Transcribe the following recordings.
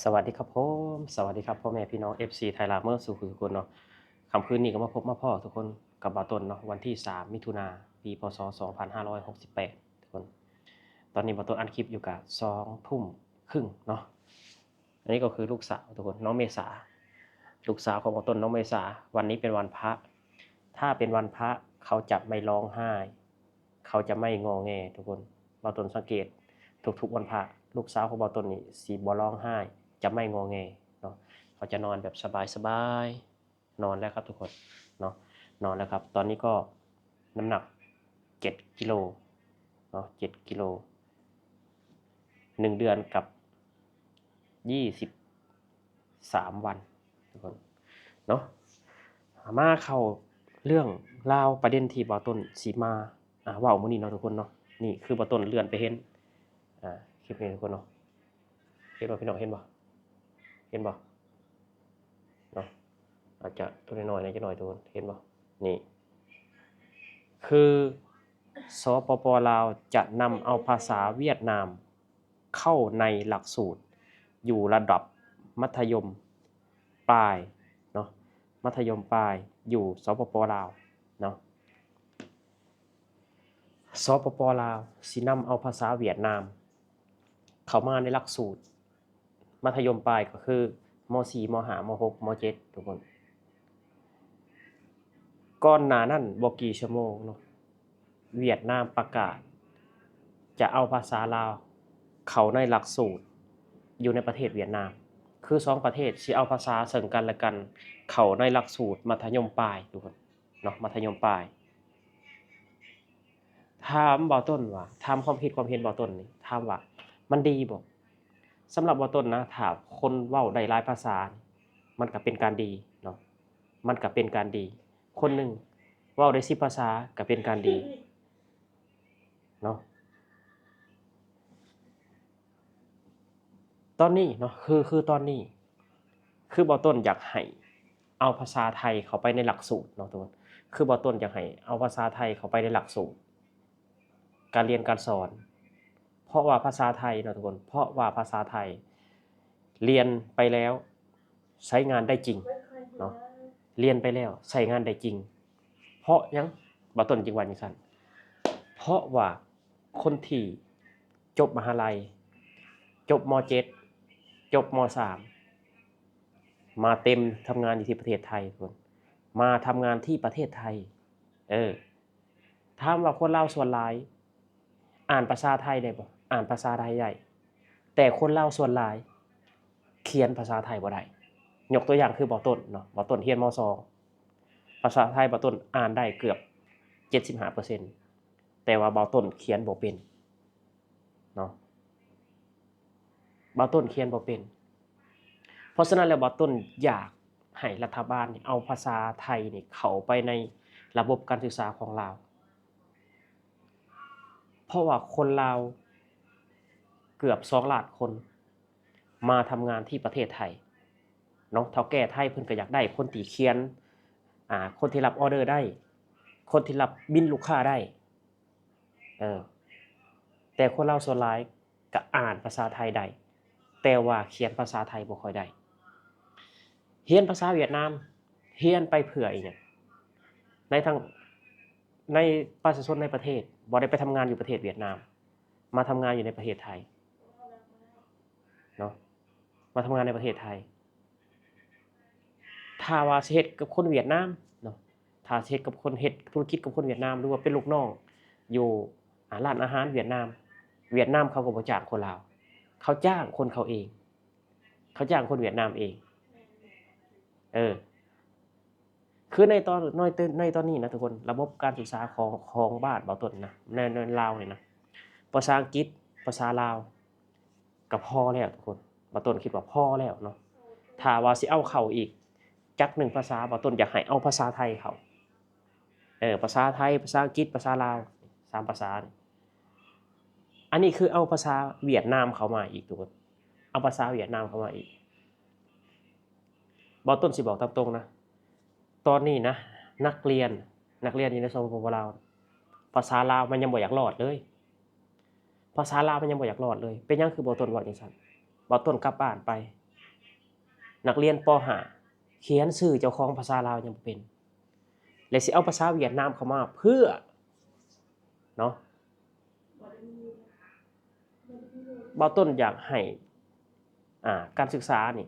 ສະຫວັດດີຄັບຜົມ ສະຫວັດດີຄັບພໍ່ແມ່ພີ່ນ້ອງ ເອັຟຊີ ໄທລາວເໝິດສູ່ຜູ້ສູ່ຄົນເນາະ. ຄ່ຳຄືນນີ້ກໍມາພົບມາພໍ້ທຸກຄົນກັບບ່າວຕົ້ນເນາະ, ວັນທີສາມ ມິຖຸນາ ປີ ພ.ສ. ສອງພັນຫ້າຮ້ອຍຫົກສິບແປດ ທຸກຄົນ. ຕອນນີ້ບ່າວຕົ້ນອັດຄລິບຢູ່ກະສອງທຸ່ມຄຶ່ງເນາະ. ອັນນີ້ກໍຄືລູກສາວທຸກຄົນ ນ້ອງເມສາ ລູກສາວຂອງບ່າວຕົ້ນ ນ້ອງເມສາ. ວັນນີ້ເປັນວັນພະ ຖ້າເປັນວັນພະເຂົາຈະໄມ່ຮ້ອງໄຫ້ ເຂົາຈະໄມ່ງໍແງທຸກຄົນ. ບ່າວຕົ້ນສັງເກດທຸກໆວັນພະ ລູກສາວຂອງບ່າວຕົ້ນນີ້ຊິບໍ່ຮ້ອງໄຫ້ ຈະໄມ່ງໍແງເນາະ. ເຂົາຈະນອນແບບສະບາຍໆ ນອນແລ້ວຄັບທຸກຄົນເນາະ ນອນແລ້ວຄັບ. ຕອນນີ້ກໍນ້ຳໜັກເຈັດກິໂລເນາະ ເຈັດກິໂລ ໜຶ່ງເດືອນກັບ ຊາວສາມວັນທຸກຄົນເນາະ. ມາເຂົ້າເລື່ອງລາວ ປະເດັນທີ່ບ່າວຕົ້ນຊິມາ ອ່າ ເວົ້າມື້ນີ້ເນາະທຸກຄົນເນາະ. ນີ້ຄືບ່າວຕົ້ນເລື່ອນໄປເຫັນ ອ່າ ຄລິບນີ້ທຸກຄົນເນາະ. ເຫັນບໍ່ພີ່ນ້ອງ ເຫັນບໍ່ ເຫັນບໍ່ເນາະ? ອາດຈະຕົວນ້ອຍໆແດ່ຈັກໜ້ອຍທຸກຄົນ ເຫັນບໍ່? ນີ້ຄື ສປປ ລາວ ຈະນຳເອົາພາສາຫວຽດນາມ ເຂົ້າໃນຫຼັກສູດຢູ່ລະດັບມັດທະຍົມປາຍເນາະ ມັດທະຍົມປາຍຢູ່ ສປປ ລາວເນາະ. ສປປ ລາວ ຊິນຳເອົາພາສາຫວຽດນາມເຂົ້າມາໃນຫຼັກສູດມັດທະຍົມປາຍ ກໍຄື ມ.ສີ່ ມ.ຫ້າ ມ.ຫົກ ມ.ເຈັດ ທຸກຄົນ. ກ່ອນໜ້ານັ້ນບໍ່ກີ່ຊົ່ວໂມງເນາະ ຫວຽດນາມປະກາດຈະເອົາພາສາລາວເຂົ້າໃນຫຼັກສູດຢູ່ໃນປະເທດຫວຽດນາມ ຄືສອງປະເທດຊິເອົາພາສາເຊິ່ງກັນແລະກັນເຂົ້າໃນຫຼັກສູດມັດທະຍົມປາຍ ທຸກຄົນເນາະ ມັດທະຍົມປາຍ. ຖາມບ່າວຕົ້ນວ່າ ຖາມຄວາມຄິດຄວາມເຫັນບ່າວຕົ້ນນີ້ ຖາມວ່າມັນດີບໍ່? ສຳລັບບ່າວຕົ້ນນະ ຖ້າຄົນເວົ້າໄດ້ຫຼາຍພາສາ ມັນກໍເປັນການດີເນາະ ມັນກໍເປັນການດີ. ຄົນໜຶ່ງເວົ້າໄດ້ສິບພາສາກໍເປັນການດີເນາະ. ຕອນນີ້ເນາະ ຄື ຄືຕອນນີ້ ຄືບ່າວຕົ້ນຢາກໃຫ້ເອົາພາສາໄທເຂົ້າໄປໃນຫຼັກສູດເນາະທຸກຄົນ ຄືບ່າວຕົ້ນຢາກໃຫ້ເອົາພາສາໄທເຂົ້າໄປໃນຫຼັກສູດການຮຽນການສອນ ເພາະວ່າພາສາໄທເນາະທຸກຄົນ ເພາະວ່າພາສາໄທຮຽນໄປແລ້ວ ໃຊ້ງານໄດ້ຈິງເນາະ ຮຽນໄປແລ້ວໃຊ້ງານໄດ້ຈິງ. ເພາະຫຍັງບ່າວຕົ້ນຈຶ່ງວ່າຈັ່ງຊັ້ນ? ເພາະວ່າຄົນທີ່ຈົບມະຫາໄລ ຈົບ ມ.ເຈັດ ຈົບ ມ.ສາມ ມາເຕັມທຳງານຢູ່ທີ່ປະເທດໄທພຸ້ນ ມາທຳງານທີ່ປະເທດໄທ. ເອີ ຖາມວ່າຄົນລາວສ່ວນຫຼາຍ ອ່ານພາສາໄທໄດ້ບໍ່? ອ່ານພາສາໄທໄດ້ ແຕ່ຄົນລາວສ່ວນຫຼາຍຂຽນພາສາໄທບໍ່ໄດ້. ຍົກຕົວຢ່າງຄືບ່າວຕົ້ນເນາະ, ບ່າວຕົ້ນຮຽນ ມ.ສອງ ພາສາໄທບ່າວຕົ້ນອ່ານໄດ້ເກືອບເຈັດສິບຫ້າເປີເຊັນ ແຕ່ວ່າບ່າວຕົ້ນຂຽນບໍ່ເປັນເນາະ, ບ່າວຕົ້ນຂຽນບໍ່ເປັນ. ເພາະສະນັ້ນແລ້ວ ບ່າວຕົ້ນຢາກໃຫ້ລັດຖະບານນີ້ເອົາພາສາໄທນີ້ເຂົ້າໄປໃນລະບົບການສຶກສາຂອງລາວ. ເພາະວ່າຄົນລາວເກືອບສອງລ້ານຄົນມາທຳງານທີ່ປະເທດໄທເນາະ. ເຖົ້າແກ່ໄທເພິ່ນກໍຢາກໄດ້ຄົນທີ່ຂຽນ ອາ ຄົນທີ່ຮັບອໍເດີໄດ້, ຄົນທີ່ຮັບບິນລູກຄ້າໄດ້ ເອີ ແຕ່ຄົນລາວສ່ວນຫຼາຍກໍອ່ານພາສາໄທໄດ້ ແຕ່ວ່າຂຽນພາສາໄທບໍ່ຄ່ອຍໄດ້. ຮຽນພາສາຫວຽດນາມ ຮຽນໄປເພື່ອອີຫຍັງ? ໃນທັງ ໃນປະຊາຊົນໃນປະເທດ ບໍ່ໄດ້ໄປທຳງານຢູ່ປະເທດຫວຽດນາມ ມາທຳງານຢູ່ໃນປະເທດໄທເນາະ, ມາທຳງານໃນປະເທດໄທ. ຖ້າວ່າຊິເຮັດກັບຄົນຫວຽດນາມເນາະ, ຖ້າຊິເຮັດກັບຄົນ ເຮັດທຸລະກິດກັບຄົນຫວຽດນາມ ຫຼືວ່າເປັນລູກນ້ອງຢູ່ ອາ ຮ້ານອາຫານຫວຽດນາມ, ຫວຽດນາມເຂົາກໍບໍ່ຈ້າງຄົນລາວ, ເຂົາຈ້າງຄົນເຂົາເອງ, ເຂົາຈ້າງຄົນຫວຽດນາມເອງ. ເອີ ຄືໃນຕອນ ໃນ ໃນຕອນນີ້ນະທຸກຄົນ, ລະບົບການສຶກສາຂອງ ຂອງບ້ານບ່າວຕົ້ນນະ ໃນ ໃນລາວນີ້ນະ, ພາສາອັງກິດ ພາສາລາວ ກໍພໍແລ້ວທຸກຄົນ, ບ່າວຕົ້ນຄິດວ່າພໍແລ້ວເນາະ. ຖ້າວ່າຊິເອົາເຂົ້າອີກຈັກໜຶ່ງພາສາ, ບ່າວຕົ້ນຢາກໃຫ້ເອົາພາສາໄທເຂົ້າ. ເອີ ພາສາໄທ, ພາສາອັງກິດ, ພາສາລາວ, ສາມພາສານີ້. ອັນນີ້ຄືເອົາພາສາຫວຽດນາມເຂົ້າມາອີກທຸກຄົນ, ເອົາພາສາຫວຽດນາມເຂົ້າມາອີກ. ບ່າວຕົ້ນຊິບອກຕາມຕົງນະ, ຕອນນີ້ນະ ນັກຮຽນ ນັກຮຽນຢູ່ໃນ ສປປ ລາວ ພາສາລາວມັນຍັງບໍ່ຢາກລອດເລີຍ, ພາສາລາວມັນຍັງບໍ່ຢາກລອດເລີຍ. ເປັນຫຍັງຄືບ່າວຕົ້ນເວົ້າຈັ່ງຊັ້ນ? ບ່າວຕົ້ນກັບບ້ານໄປ ນັກຮຽນ ປໍຫ້າ ຂຽນຊື່ເຈົ້າຂອງພາສາລາວຍັງບໍ່ເປັນ ແລະ ຊິເອົາພາສາຫວຽດນາມເຂົ້າມາເພື່ອ ເນາະ. ບ່າວຕົ້ນຢາກໃຫ້ ອ່າ ການສຶກສານີ້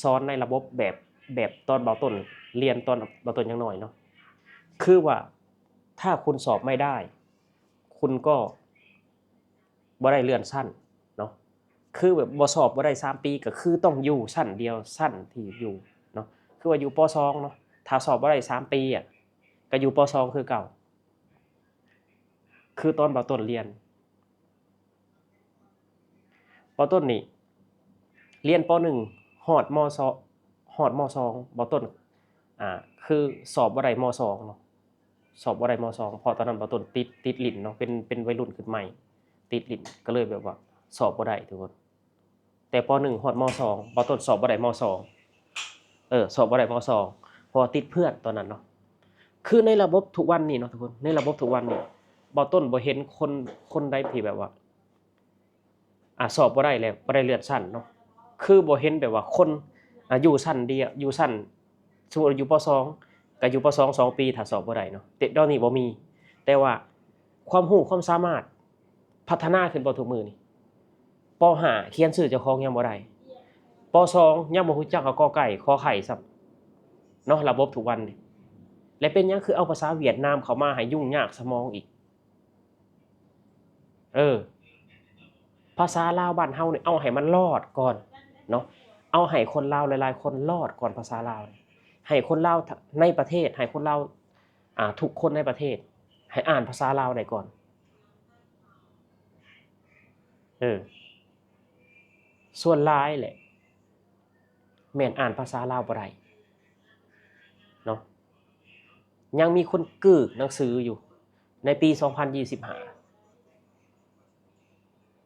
ສອນໃນລະບົບແບບ ແບບຕອນບ່າວຕົ້ນຮຽນ ຕອນບ່າວຕົ້ນຍັງນ້ອຍເນາະ ຄືວ່າ ຖ້າຄຸນສອບໄມ່ໄດ້ ຄຸນກໍບໍ່ໄດ້ເລື່ອນຊັ້ນເນາະ ຄືແບບບໍ່ສອບບໍ່ໄດ້ສາມປີ ກໍຄືຕ້ອງຢູ່ຊັ້ນດຽວຊັ້ນທີ່ຢູ່ເນາະ ຄືວ່າຢູ່ ປໍສອງ ເນາະ ຖ້າສອບບໍ່ໄດ້ສາມປີອະ ກໍຢູ່ ປໍສອງ ຄືເກົ່າ ຄືຕອນບ່າວຕົ້ນຮຽນ. ບ່າວຕົ້ນນີ້ ຮຽນ ປໍໜຶ່ງ ຮອດ ມໍສອງ ຮອດ ມໍສອງ ບ່າວຕົ້ນ ອ່າ ຄືສອບບໍ່ໄດ້ ມໍສອງ ເນາະ ສອບບໍ່ໄດ້ ມໍສອງ ເພາະຕອນນັ້ນບ່າວຕົ້ນຕິດ ຕິດຫຼິ້ນເນາະ ເປັນ ເປັນໄວລຸ້ນຂຶ້ນໃໝ່ ຕິດຫຼິ້ນ ກໍເລີຍແບບວ່າສອບບໍ່ໄດ້ທຸກຄົນ. ແຕ່ ປໍໜຶ່ງ ຮອດ ມໍສອງ ບ່າວຕົ້ນສອບບໍ່ໄດ້ ມໍສອງ ເອີ ສອບບໍ່ໄດ້ ມໍສອງ ເພາະວ່າຕິດເພື່ອນຕອນນັ້ນເນາະ. ຄືໃນລະບົບທຸກວັນນີ້ເນາະທຸກຄົນ ໃນລະບົບທຸກວັນນີ້ ບ່າວຕົ້ນບໍ່ເຫັນຄົນ ຄົນໃດທີ່ແບບວ່າ ອ່າ ສອບບໍ່ໄດ້ແລ້ວ ບໍ່ໄດ້ເລື່ອນຊັ້ນເນາະ ຄືບໍ່ເຫັນແບບວ່າຄົນ ອ່າ ຢູ່ຊັ້ນດຽວ ຢູ່ຊັ້ນ ສົມມຸດວ່າຢູ່ ປໍສອງ ກໍຢູ່ ປໍສອງ ສອງປີ ຖ້າສອບບໍ່ໄດ້ເນາະ ແຕ່ດຽວນີ້ບໍ່ມີ ແຕ່ວ່າຄວາມຮູ້ຄວາມສາມາດພັດທະນາຂຶ້ນບໍ່ທຸກມື້ນີ້ ປໍຫ້າ ຂຽນຊື່ເຈົ້າຂອງຍັງບໍ່ໄດ້ ປໍສອງ ຍັງບໍ່ຮູ້ຈັກວ່າ ກໍໄກ່ ຂໍໄຂ່ ຊ້ຳເນາະ ລະບົບທຸກວັນນີ້ ແລະ ເປັນຫຍັງຄືເອົາພາສາຫວຽດນາມເຂົ້າມາໃຫ້ຫຍຸ້ງຍາກສະໝອງອີກ? ເອີ ພາສາລາວບ້ານເຮົານີ້ ເອົາໃຫ້ມັນລອດກ່ອນເນາະ ເອົາໃຫ້ຄົນລາວຫຼາຍໆຄົນລອດກ່ອນ ພາສາລາວນີ້ ໃຫ້ຄົນລາວໃນປະເທດ ໃຫ້ຄົນລາວ ອ່າ ທຸກຄົນໃນປະເທດ ໃຫ້ອ່ານພາສາລາວໄດ້ກ່ອນ ເອີ ສ່ວນຫຼາຍແຫຼະ ແມ່ນອ່ານພາສາລາວບໍ່ໄດ້ເນາະ ຍັງມີຄົນກືກໜັງສືຢູ່ໃນປີສອງພັນຊາວຫ້າ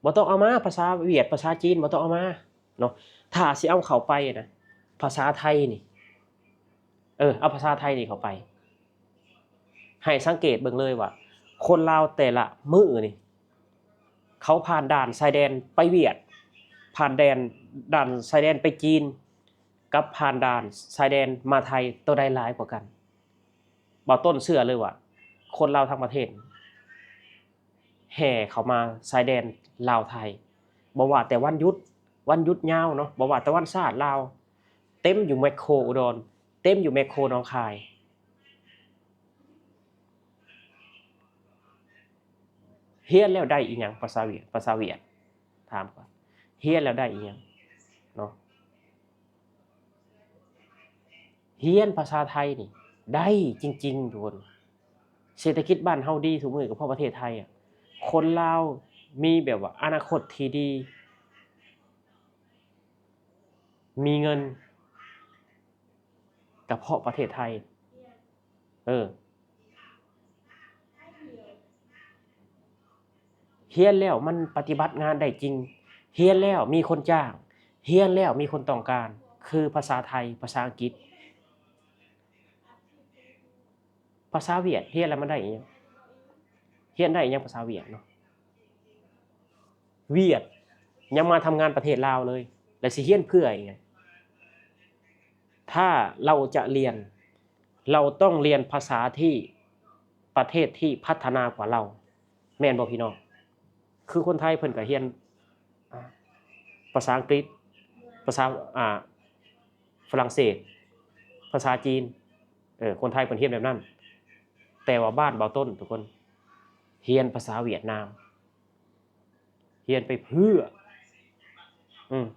ບໍ່ຕ້ອງເອົາມາ ພາສາຫວຽດ ພາສາຈີນ ບໍ່ຕ້ອງເອົາມາເນາະ ຖ້າຊິເອົາເຂົ້າໄປນະ ພາສາໄທນີ້ ເອີ ເອົາພາສາໄທນີ້ເຂົ້າໄປ ໃຫ້ສັງເກດເບິ່ງເລີຍວ່າ ຄົນລາວແຕ່ລະມື້ນີ້ ເຂົາຜ່ານດ່ານຊາຍແດນໄປຫວຽດ ຜ່ານແດນ ດ່ານຊາຍແດນໄປຈີນ ກັບຜ່ານດ່ານຊາຍແດນມາໄທ ໂຕໃດຫຼາຍກວ່າກັນ? ບ່າວຕົ້ນເຊື່ອເລີຍວ່າ ຄົນລາວທັງປະເທດ ແຫ່ເຂົ້າມາຊາຍແດນລາວໄທ ບໍ່ວ່າແຕ່ວັນຢຸດ ວັນຢຸດຍາວເນາະ ບໍ່ວ່າແຕ່ວັນຊາດລາວ ເຕັມຢູ່ແມັກໂຄອຸດອນ ເຕັມຢູ່ແມັກໂຄໜອງຄາຍ. ຮຽນແລ້ວໄດ້ອີຫຍັງ ພາສາຫວຽດ ພາສາຫວຽດ ຖາມກ່ອນ ຮຽນແລ້ວໄດ້ອີຫຍັງເນາະ? ຮຽນພາສາໄທນີ້ໄດ້ຈິງໆ ທຸກຄົນ. ເສດຖະກິດບ້ານເຮົາດີທຸກມື້ກໍເພາະປະເທດໄທອະ. ຄົນລາວມີແບບວ່າອະນາຄົດທີ່ດີ ມີເງິນ ກໍເພາະປະເທດໄທ. ເອີ ຮຽນແລ້ວມັນປະຕິບັດງານໄດ້ຈິງ, ຮຽນແລ້ວມີຄົນຈ້າງ, ຮຽນແລ້ວມີຄົນຕ້ອງການ, ຄືພາສາໄທ, ພາສາອັງກິດ, ພາສາຫວຽດ, ຮຽນແລ້ວມັນໄດ້ອີ່ຫຍັງ? ຮຽນໄດ້ອີ່ຫຍັງພາສາຫວຽດເນາະ? ຫວຽດຍັງມາທຳງານປະເທດລາວເລີຍ ແລ້ວຊິຮຽນເພື່ອອີ່ຫຍັງ? ຖ້າເຮົາຈະຮຽນ ເຮົາຕ້ອງຮຽນພາສາທີ່ ປະເທດທີ່ພັດທະນາກວ່າເຮົາ ແມ່ນບໍ່ພີ່ນ້ອງ? ຄືຄົນໄທເພິ່ນກໍຮຽນ ອ່າ ພາສາອັງກິດ ພາສາ ອ່າ ຝຣັ່ງເສດ ພາສາຈີນ ເອີ ຄົນໄທເພິ່ນຮຽນແບບນັ້ນ. ແຕ່ວ່າບ້ານເບົາຕົ້ນທຸກຄົນ ຮຽນພາສາຫວຽດນາມ. ຮຽນໄປເພື່ອ ອືມ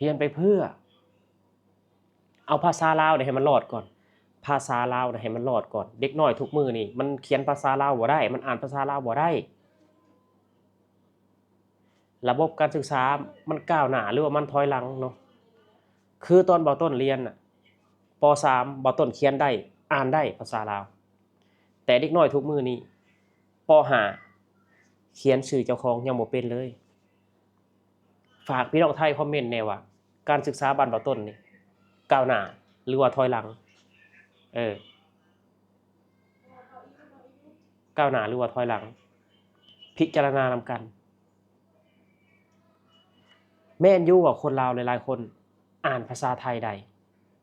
ຮຽນໄປເພື່ອ ເອົາພາສາລາວນີ້ໃຫ້ມັນລອດກ່ອນ, ພາສາລາວນີ້ໃຫ້ມັນລອດກ່ອນ. ເດັກນ້ອຍທຸກມື້ນີ້ມັນຂຽນພາສາລາວບໍ່ໄດ້, ມັນອ່ານພາສາລາວບໍ່ໄດ້. ລະບົບການສຶກສາມັນກ້າວໜ້າ ຫຼືວ່າມັນຖອຍຫຼັງເນາະ. ຄືຕອນເບົາຕົ້ນຮຽນນະ ປໍສາມ ເບົາຕົ້ນຂຽນໄດ້ ອ່ານໄດ້ພາສາລາວ. ແຕ່ເດັກນ້ອຍທຸກມື້ນີ້ ປໍຫ້າ ຂຽນຊື່ເຈົ້າຂອງຍັງບໍ່ເປັນເລີຍ. ຝາກພີ່ນ້ອງໄທຄອມເມັນແດ່ວ່າ ການສຶກສາບ້ານເບົາຕົ້ນນີ້ ກ້າວໜ້າ ຫຼືວ່າຖອຍຫຼັງ? ເອີ ກ້າວໜ້າ ຫຼືວ່າຖອຍຫຼັງ? ພິຈາລະນານຳກັນ. ແມ່ນຢູ່ວ່າຄົນລາວຫຼາຍໆຄົນ ອ່ານພາສາໄທໄດ້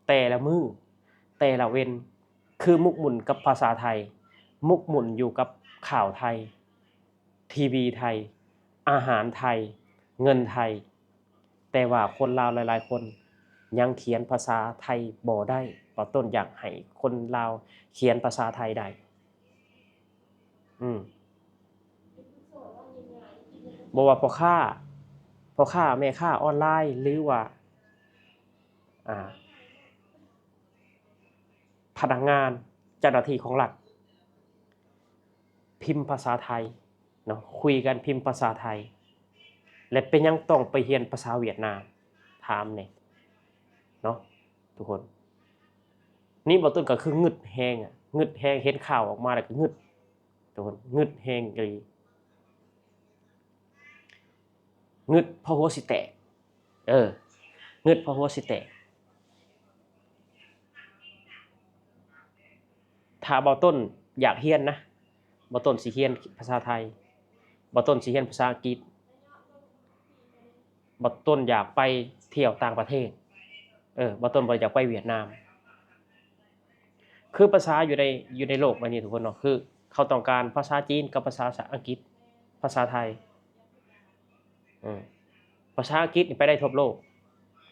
ແຕ່ລະມື້ ແຕ່ລະເວັນ ຄືໝົກໝຸ່ນກັບພາສາໄທ, ໝົກໝຸ່ນຢູ່ກັບຂ່າວໄທ, ທີວີໄທ, ອາຫານໄທ, ເງິນໄທ, ແຕ່ວ່າຄົນລາວຫຼາຍໆຄົນຍັງຂຽນພາສາໄທບໍ່ໄດ້. ບ່າວຕົ້ນຢາກໃຫ້ຄົນລາວຂຽນພາສາໄທໄດ້. ອືມ ບໍ່ວ່າພໍ່ຄ້າ ພໍ່ຄ້າແມ່ຄ້າອອນລາຍ ຫຼືວ່າ ອ່າ ພະນັກງານ ເຈົ້າໜ້າທີ່ຂອງລັດ ພິມພາສາໄທເນາະ, ຄຸຍກັນພິມພາສາໄທ ແລະ ເປັນຫຍັງຕ້ອງໄປຮຽນພາສາຫວຽດນາມ? ຖາມແດ່ເນາະທຸກຄົນ. ນີ້ບ່າວຕົ້ນກໍຄືງຶດແຮງອະ ງຶດແຮງ, ເຫັນຂ່າວອອກມາແລ້ວກໍງຶດ ທຸກຄົນ, ງຶດແຮງອີ່ຫຼີ. ງຶດພໍຫົວຊິແຕກ ເອີ ງຶດພໍຫົວຊິແຕກ. ຖ້າບ່າວຕົ້ນຢາກຮຽນນະ, ບ່າວຕົ້ນຊິຮຽນພາສາໄທ, ບ່າວຕົ້ນຊິຮຽນພາສາອັງກິດ, ບ່າວຕົ້ນຢາກໄປທ່ຽວຕ່າງປະເທດ, ເອີ ບ່າວຕົ້ນບໍ່ຢາກໄປຫວຽດນາມ. ຄືພາສາຢູ່ໃນ ຢູ່ໃນໂລກໃບນີ້ທຸກຄົນເນາະ, ຄືເຂົາຕ້ອງການພາສາຈີນກັບພາສາອັງກິດ, ພາສາໄທ. ເອີ ພາສາອັງກິດນີ້ໄປໄດ້ທົ່ວໂລກ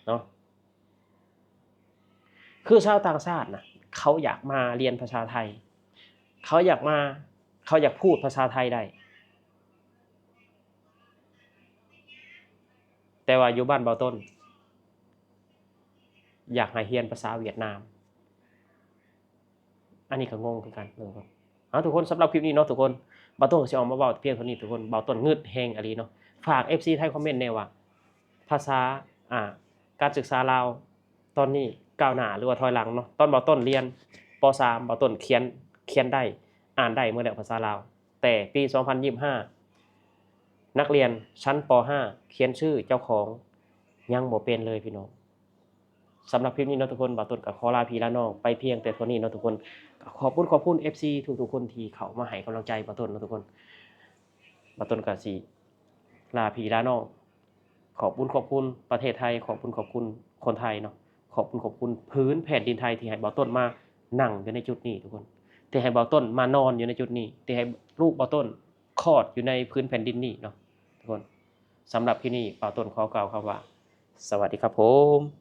ເນາະ. ຄືຊາວຕ່າງຊາດນະ ເຂົາຢາກມາຮຽນພາສາໄທ, ເຂົາຢາກມາ, ເຂົາຢາກພູດພາສາໄທໄດ້. ແຕ່ວ່າຢູ່ບ້ານບ່າວຕົ້ນ ຢາກໃຫ້ຮຽນພາສາຫວຽດນາມ. ອັນນີ້ກໍງົງຄືກັນເນາະທຸກຄົນ. ເອົາ ທຸກຄົນ, ສຳລັບຄລິບນີ້ເນາະທຸກຄົນ, ບ່າວຕົ້ນກໍຊິເອົາມາເວົ້າພຽງເທົ່ານີ້ທຸກຄົນ. ບ່າວຕົ້ນງຶດແຮງອີ່ຫຼີເນາະ. ຝາກເອັຟຊີໄທຄອມເມັນແດ່ວ່າ ພາສາ ອ່າ ການສຶກສາລາວຕອນນີ້ກ້າວໜ້າ ຫຼືວ່າຖອຍຫຼັງເນາະ. ຕອນບ່າວຕົ້ນຮຽນ ປໍສາມ ບ່າວຕົ້ນຂຽນ, ຂຽນໄດ້ ອ່ານໄດ້ໝົດແລ້ວພາສາລາວ, ແຕ່ປີສອງພັນຊາວຫ້າ ນັກຮຽນຊັ້ນ ປໍຫ້າ ຂຽນຊື່ເຈົ້າຂອງຍັງບໍ່ເປັນເລີຍພີ່ນ້ອງ. ສຳລັບຄລິບນີ້ເນາະທຸກຄົນ, ບ່າວຕົ້ນກໍຂໍລາພີ່ລານ້ອງໄປພຽງແຕ່ເທົ່ານີ້ເນາະທຸກຄົນ. ກໍຂອບຄຸນຂອບຄຸນເອັຟຊີທຸກໆຄົນທີ່ເຂົ້າມາໃຫ້ກຳລັງໃຈບ່າວຕົ້ນເນາະທຸກຄົນ. ບ່າວຕົ້ນກໍຊິລາພີ່ລານ້ອງ. ຂອບຄຸນຂອບຄຸນປະເທດໄທ, ຂອບຄຸນຂອບຄຸນຄົນໄທເນາະ, ຂອບຄຸນຂອບຄຸນພື້ນແຜ່ນດິນໄທທີ່ໃຫ້ບ່າວຕົ້ນມານັ່ງຢູ່ໃນຈຸດນີ້ທຸກຄົນ, ທີ່ໃຫ້ບ່າວຕົ້ນມານອນຢູ່ໃນຈຸດນີ້, ທີ່ໃຫ້ລູກບ່າວຕົ້ນຄອດຢູ່ໃນພື້ນແຜ່ນດິນນີ້ເນາະທຸກຄົນ. ສຳລັບທີ່ນີ້ ບ່າວຕົ້ນຂໍກ່າວຄຳວ່າ ສະຫວັດດີຄັບຜົມ.